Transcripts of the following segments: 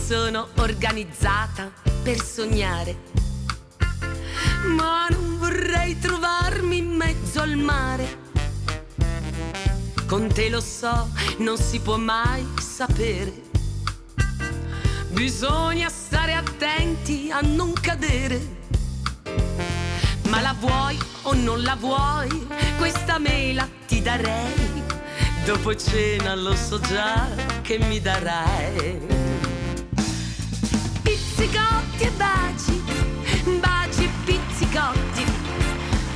sono organizzata per sognare, ma non vorrei trovarmi in mezzo al mare. Con te lo so, non si può mai sapere. Bisogna stare attenti a non cadere. Ma la vuoi o non la vuoi? Questa mela ti darei. Dopo cena lo so già che mi darai. Pizzicotti e baci, baci e pizzicotti.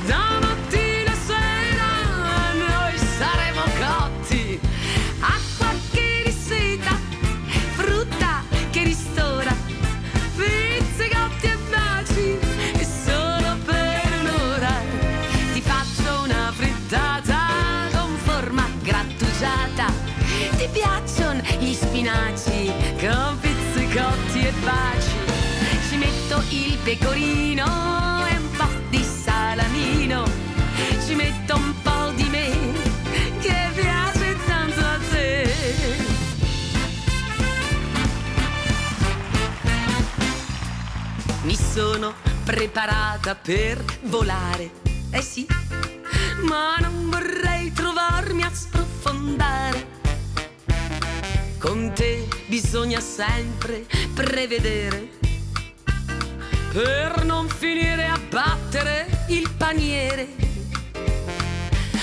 Da mattina a sera noi saremo cotti. Acqua che riseta, frutta che ristora. Pizzicotti e baci, e solo per un'ora. Ti faccio una frittata con forma grattugiata. Ti piacciono gli spinaci con pizzicotti e baci. Ci metto il pecorino e un po' di salamino. Ci metto un po' di me che piace tanto a te. Mi sono preparata per volare, eh sì, ma non vorrei trovarmi a sprofondare. Con te bisogna sempre prevedere per non finire a battere il paniere.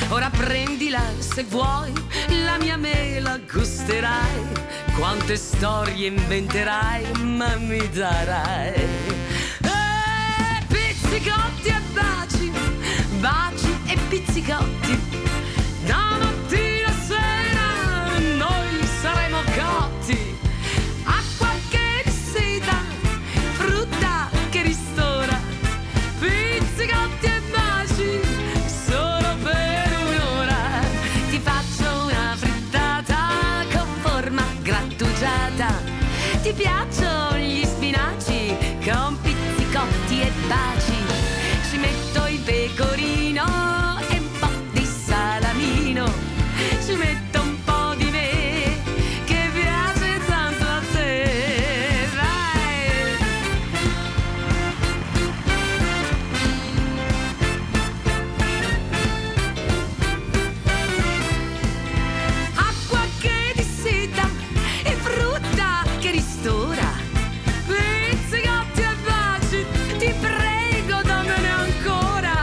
Ora prendila se vuoi, la mia mela gusterai. Quante storie inventerai, ma mi darai. E pizzicotti e baci, baci e pizzicotti. Da mattina a sera noi saremo cotti. Acqua che disseta, frutta che ristora. Pizzicotti e baci, solo per un'ora. Ti faccio una frittata con forma grattugiata. Ti piacciono gli spinaci con pizzicotti e baci. Ci metto il pecorino e un po' di salamino. Ci metto un po' di me che piace tanto a te. Vai! Acqua che disseta e frutta che ristora. Pizzicotti e baci, ti prego dammene ancora.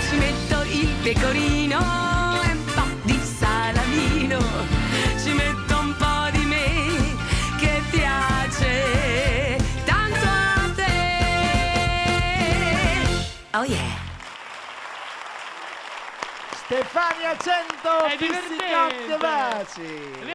Ci metto il pecorino e un po' di salamino. Ci metto un po' di me che piace tanto a te. Oh yeah. Stefania Cento, È pizzicotti e divertente. baci.